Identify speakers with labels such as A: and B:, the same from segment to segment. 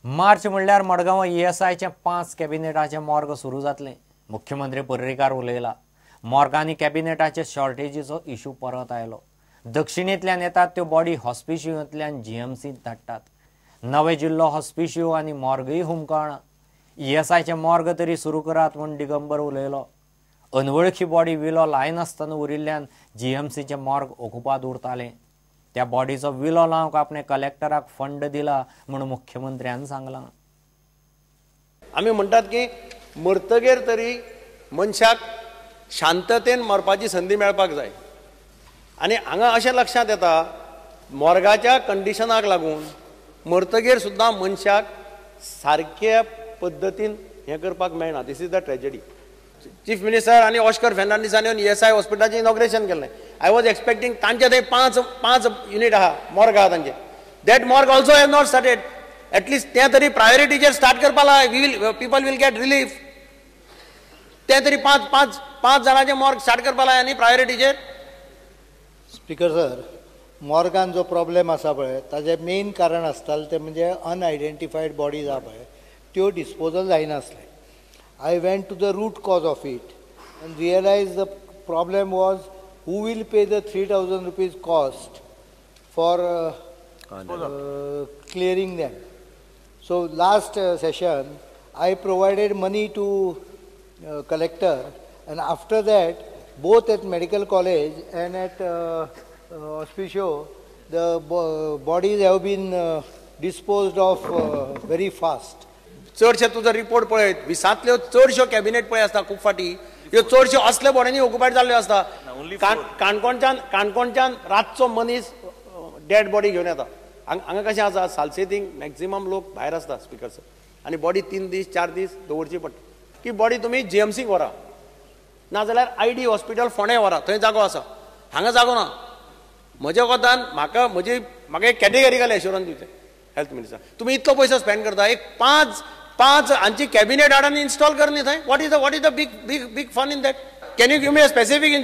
A: मार्च म्हणल्यार मडगांव ईएसआयचे 5 कॅबिनेटाचे मॉर्ग सुरू जातले. मुख्यमंत्री पर्रीकार उलयला. मॉर्गांनी कॅबिनेटाचे शॉर्टेजीचो इशू परत आयलो. दक्षिणेंतल्यान येतात त्यो बॉडी हॉस्पिशियोंतल्यान जीएमसींत धाडटात. नवे जिल्लो हॉस्पिशियो आनी मॉर्गूय हुमकळना. ईएसआयचे मॉर्ग तरी सुरू करात म्हूण दिगंबर उलयलो. अनवळखी बॉडी विलो लायनासतना उरिल्ल्यान जीएमसीचे मॉर्ग ओकुपाद उरतालें. त्या बॉडीचो विलो लावंक आपणे कलेक्टराक फंड दिला म्हूण मुख्यमंत्र्यान सांगलां.
B: आमी म्हणटात की मरतगेर तरी मनशाक शांततेन मरपाची संदी मेळपाक जाय. आनी हांगा अशें लक्षांत येता मॉर्गाच्या कंडिशनाक लागून मरतगेर सुद्दां मनशाक सारक्या पद्दतीन हें करपाक मेळना. This is the tragedy. Chief minister आनी ऑस्कर फेर्नांडीसान येवन ईएसआय हॉस्पिटलाचें इनॉग्रेशन केलें. I was expecting तांचे थंय पांच युनीट आहा, मॉर्ग आहा तांचे. That morgue also have not started. At least तें तरी प्रायोरिटीचेर स्टार्ट करपा लाय. We will people will get relief. तें तरी पांच पांच पांच जाणांचें मॉर्ग स्टार्ट करपा लाय आनी प्रायोरिटीचेर.
C: स्पीकर सर, मॉर्गान जो प्रॉब्लेम आसा पळय ताजें मेन कारण आसतालें तें म्हणजे अनआयडेंटिफायड बॉडीज आहा पळय त्यो disposal जायनासलें. I went to the root cause of it and realized the problem was who will pay the 3,000 rupees cost for clearing them. So last session I provided money to collector, and after that both at medical college and at Hospicio the bodies have been disposed of very fast.
B: चडशे तुजो report पळयत विसांतल्यो चडश्यो cabinet पळय आसता खूब फाटी ह्यो चडश्यो असले बॉड्यांनी ऑक्युपायड जाल्ल्यो आसता. काणकोणच्यान रातचो मनीस डेड बॉडी घेवन येता. हांगा कशें आसा, सालसेतींग मॅक्झिमम लोक भायर आसता स्पीकर सर, आनी बॉडी 3 दीस 4 दीस दवरची पडटा. की बॉडी तुमी जीएमसीक व्हरा, नाजाल्यार आयडी हॉस्पिटल फोंडें व्हरा, थंय जागो आसा. हांगा जागो ना. म्हज्या कोतान म्हाका म्हजी म्हाका एक कॅटेगरिकल एश्युरन्स दिवचें हेल्थ मिनिस्टर, तुमी इतलो पयसो स्पेंड करता, एक पांच हांची कॅबिनेट हाड आनी इन्स्टॉल कर न्ही थंय. What is the what is the big big big fun in that? Can you give me a specific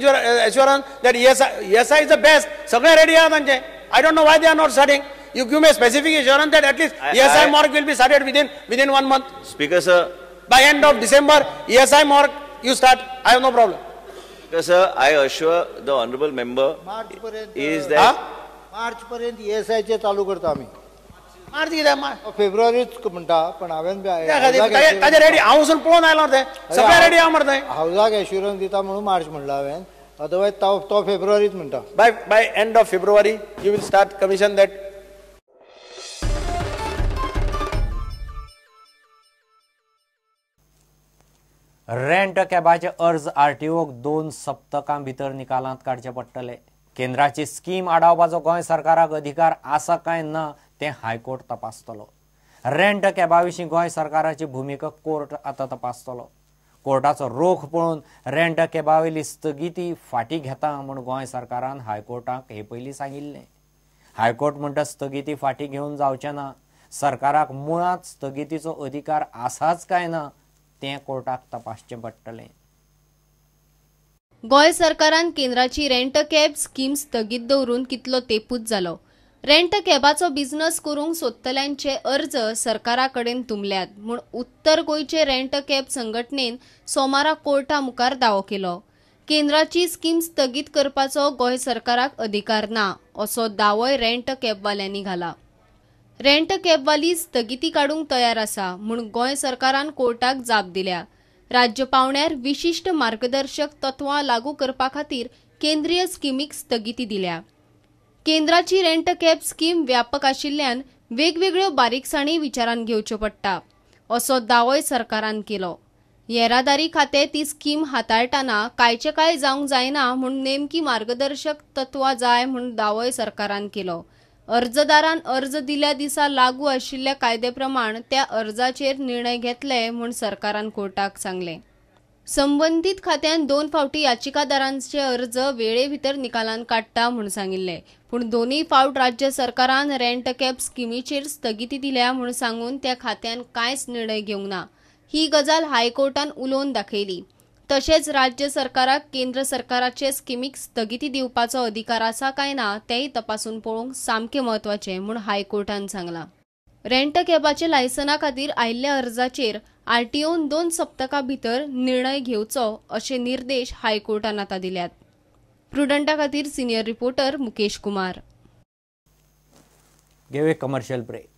B: assurance that ESI is the best? सगळें रेडी आहा तांचें. I don't know why they are not starting. You give me a specific assurance that at least ESI morgue will be started within 1 month.
D: Speaker sir,
B: by end of December ESI morgue you start. I have no problem.
D: Speaker sir, I assure the honourable member is that
C: मार्च पर्यंत ईएसआयचे चालू करता आमी.
B: मार्च कित्याक,
C: फेब्रुवारीच म्हणटा, पण हांवें
B: ताजें ready हांव वचून पळोवन आयलो तें सगळें रेडी आहा मरे.
C: हावजाक एश्युरन्स दिता म्हणून मार्च म्हणला हांवें, अदरवायज तो फेब्रुवारीच म्हणटा.
B: By end of February you will start commission that.
A: Rent कॅबाचे अर्ज आरटीओक 2 सप्तकां भितर निकालांत काडचे पडटले. केंद्राची स्कीम आडावपाचो गोंय सरकाराक अधिकार आसा काय ना तें हायकोर्ट तपासतलो. रेंट कॅबा विशीं गोंय सरकाराची भुमिका कोर्ट आतां तपासतलो. कोर्टाचो रोख पळोवन रेंट कॅबा वयली स्थगिती फाटीं घेता म्हूण गोंय सरकारान हायकोर्टाक हे पयलीं सांगिल्लें. हायकोर्ट म्हणटा स्थगिती फाटीं घेवन जावचें ना, सरकाराक मुळांत स्थगितीचो अधिकार आसाच काय ना तें कोर्टाक तपासचें पडटलें.
E: गोंय सरकारान केंद्राची रेंट कॅब स्कीम स्थगीत दवरून कितलो तेपूच जालो. रेंट कॅबाचो बिझनस करूंक सोदतल्यांचे अर्ज सरकारा कडेन तुंबल्यात म्हूण उत्तर गोंयचे रेंट कॅब संघटनेन सोमारा कोर्टा मुखार दावो केलो. केंद्राची स्कीम स्थगीत करपाचो गोंय सरकाराक अधिकार ना असो दावोय रेंट कॅबवाल्यांनी घाला. रेंट कॅबवाली स्थगिती काडूंक तयार आसा म्हूण गोंय सरकारान कोर्टाक जाप दिल्या. राज्य पावंड्यार विशिश्ट मार्गदर्शक तत्वां लागू करपा खातीर केंद्रीय स्किमीक स्थगिती दिल्या. केंद्राची रेंट कॅब स्कीम व्यापक आशिल्ल्यान वेगवेगळ्यो बारीकसाणी विचारांत घेवच्यो पडटा असो दावोय सरकारान केलो. येरादारी खातें ती स्कीम हाताळटाना कायचे काय जावंक जायना म्हूण नेमकी मार्गदर्शक तत्वां जाय म्हूण दावोय सरकारान केलो. अर्जदारान अर्ज दिल्या दिसा लागू आशिल्ल्या कायदे प्रमाण त्या अर्जाचेर निर्णय घेतले म्हूण सरकारान कोर्टाक सांगलें. संबंदीत खात्यान 2 फावटी याचिकादारांचे अर्ज वेळे भितर निकालांत काडटा म्हूण सांगिल्लें, पूण 2 फावट राज्य सरकारान रेंट कॅब स्किमीचेर स्थगिती दिल्या म्हूण सांगून त्या खात्यान कांयच निर्णय घेवंक ना. ही गजाल हायकोर्टान उलोवन दाखयली. तशेंच राज्य सरकाराक केंद्र सरकाराचे स्किमीक स्थगिती दिवपाचो अधिकार आसा काय ना तेंय तपासून पळोवंक सामकें म्हत्वाचें म्हूण हायकोर्टान सांगलां. रेंट कॅबाचे लायसना खातीर आयिल्ल्या अर्जाचेर आरटीओन 2 सप्तकां भितर निर्णय घेवचो अशे निर्देश हायकोर्टान आतां दिल्यात. प्रुडंटा खातीर सिनियर रिपोर्टर मुकेश कुमार.
A: घेवया कमर्शियल ब्रेक.